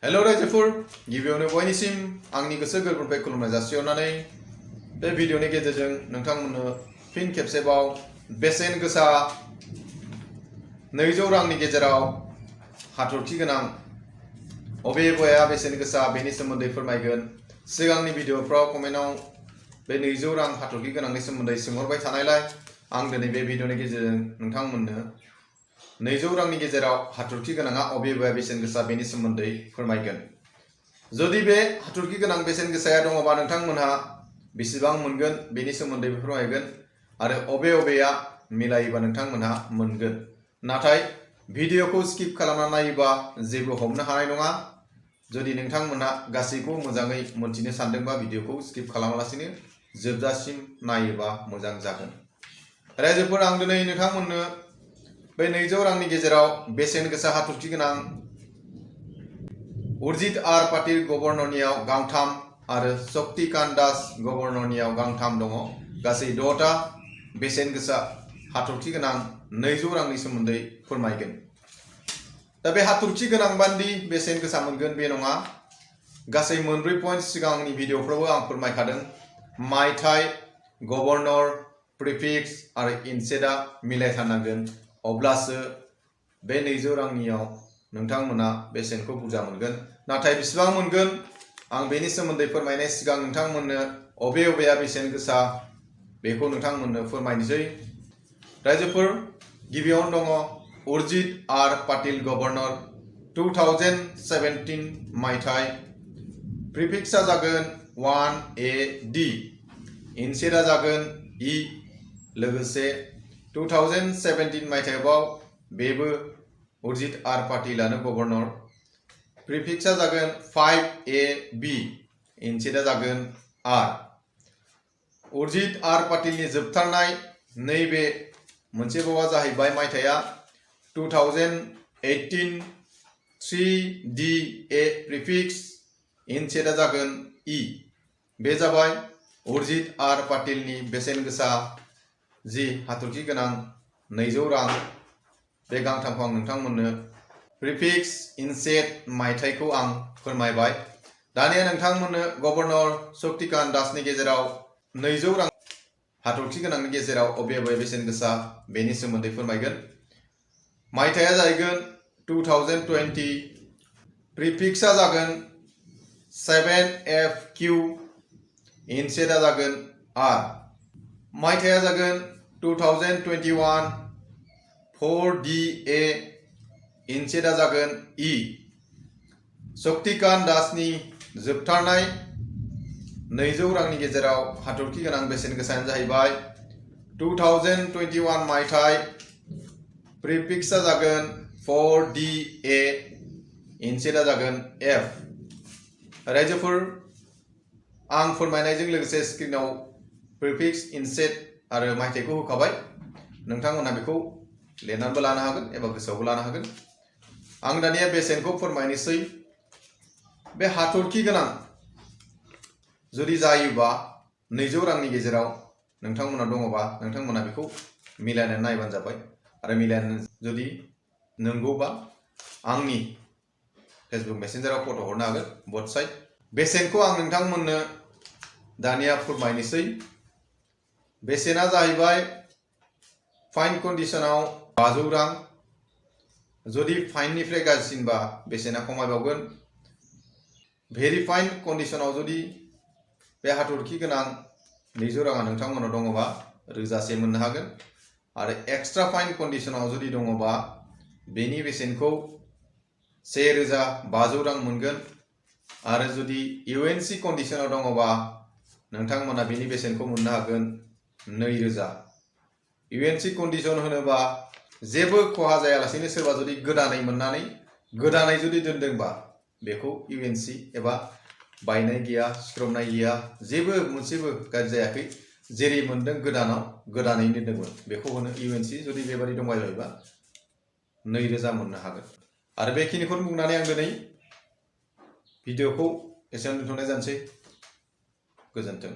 Hello रायजोफोर गिबियावनो बयनिसिम आंनि गोसो गोरबोनिफ्राय खुलुमनाय जासिहरनानै बे भिडिअनि गेजेरजों नोंथांमोननो फिन खेबसेबाव बेसेन गोसा 200 रांनि गेजेराव हाथरखि गोनां अबे बया बेसेन गोसा बेनि सोमोन्दै फोरमायगोन। सिगांनि भिडिअफ्राव कमेन्टआव बे 200 रां हाथरखि गोनांनि सोमोन्दै सोंहरबाय थानायलाय आं दिनै बे भिडिअनि गेजेरजों नोंथांमोननो 200 रांनि गेजेराव हाथरखि गोनाङा अबे बया बेसेन गोसा बेनि सोमोन्दै फोरमायगोन। जुदि बे हाथरखि गोनां बेसेन गोसाया दङबा नोंथांमोनहा बेसेबां मोनगोन बेनि सोमोन्दै फोरमायगोन आरो अबेया मिलायोबा नोंथांमोनहा मोनगोन। नाथाय भिडिअखौ स्किप खालामना नायोबा जेबो हमनो हानाय नङा। जुदि नोंथांमोनहा गासैखौबो मोजाङै मोनथिनो सानदोंबा भिडिअखौ स्किप खालामालासिनो जोबजासिम नायोबा मोजां जागोन। रायजोफोर आं दिनै नोंथांमोननो बे 200 रांनि गेजेराव बेसेन गोसा हाथरखि गोनां उर्जित आर पाटिल गभर्नरनियाव गांथाम आरो शक्तिकांत दास गभर्नरनियाव गांथाम दङ। गासै 6टा बेसेन गोसा हाथरखि गोनां 200 रांनि सोमोन्दै फोरमायगोन। दा बे हाथरखि गोनां बान्दि बेसेन गोसा मोनगोन बे नङा। गासै 4 पइन्ट सिगांनि भिडिअफ्रावबो आं फोरमायखादों। मायथाइ, गभर्नर, प्रिफिक्स आरो इनसेटआ मिलायथारनांगोन, अब्लासो बे 200 रांनियाव नोंथांमोना बेसेनखौ बुरजा मोनगोन। नाथाय बेसेबां मोनगोन आं बेनि सोमोन्दै फोरमायनाय सिगां नोंथांमोननो अबेया बेसेन गोसा बेखौ नोंथांमोननो फोरमायनोसै। रायजोफोर गिबियावनो दङ उर्जित आर पाटिल गभर्नर 2017 मायथाइ। प्रिफिक्सआ जागोन 1AD, इनसेटआ जागोन E। लोगोसे 2017 मायथाइयाव बेबो उर्जित आर पाटिलानो गभर्नर। प्रिफिक्सआ जागोन 5AB, इनसेटआ जागोन R। उर्जित आर पाटिलनि जोबथारनाय नैबे मोनसेबावा जाहैबाय मायथाइया 2018 3DA प्रिफिक्स, इनसेटआ जागोन E। बे जाबाय उर्जित आर पाटिलनि बेसेन गोसा जि हाथरखि गोनां 200 रां। बे गांथामखौ आं नोंथांमोननो प्रिफिक्स, इनसेट, मायथाइखौ आं फोरमायबाय। दानिया नोंथांमोननो गभर्नर शक्तिकांत दासनि गेजेराव 200 रां हाथरखि गोनांनि गेजेराव अबे बेसेन गोसा बेनि सोमोन्दै फोरमायगोन। मायथाइया जाहैगोन 2020, प्रिफिक्सआ जागोन 7FQ, इनसेटआ जागोन R। मायथाइया जागोन 2021, 4DA, इनसेटआ जागोन E। शक्तिकांत दासनि जोबथारनाय 200 रांनि गेजेराव हाथरखि गोनां बेसेन गोसायानो जाहैबाय 2021 मायथाइ। प्रिफिक्सआ जागोन 4DA, इनसेटआ जागोन F। रायजोफोर आं फोरमायनायजों लोगोसे स्क्रिनाव प्रिफिक्स, इनसेट आरो मायथाइखौ होखाबाय। नोंथांमोनहा बेखौ लिरनानैबो लानो हागोन एबा गोसोआवबो लानो हागोन। आं दानिया बेसेनखौ फोरमायनोसै। बे हाथरखि गोनां जुदि जायोबा 200 रांनि गेजेराव नोंथांमोना दङबा नोंथांमोना बेखौ मिलायनानै नायबानो जाबाय। आरो मिलायनानै जुदि नंगौबा आंनि फेसबुक मेसेन्जाराव फट' हरनो हागोन बोथ साइड। बेसेनखौ आं नोंथांमोननो दानिया फोरमायनोसै। बेसेना जाहैबाय फाइन कन्डिशनाव 500 रां। जुदि फाइननिफ्राय गाज्रिसिनबा बेसेना खमायबावगोन। भेरि फाइन कन्डिशनाव जुदि बे हाथरखि गोनां 200 राङा नोंथांमोनाव दङबा 1000 मोननो हागोन। आरो एक्सट्रा फाइन कन्डिशनाव जुदि दङबा बेनि बेसेनखौ 1500 रां मोनगोन। आरो जुदि UNC कन्डिशनाव दङबा नोंथांमोना बेनि बेसेनखौ मोननो हागोन 2000। UNC कन्डिशन होनोबा जेबो खहा जायालासेनो सोरबा जुदि गोदानै जुदि दोनदोंबा बेखौ UNC एबा बायनाय गैया, सिख्रबनाय गैया, जेबो मोनसेबो गाज्रि जायाखै, जेरै मोनदों गोदानै दोनदोंमोन बेखौ होनो UNC। जुदि बेबादि दंबायबायोबा 2000 मोननो हागोन। आरो बेखिनिखौनो बुंनानै आं दिनै भिडिअखौ एसेयावनो दोनथ'नाय जानोसै। गोजोन्थों।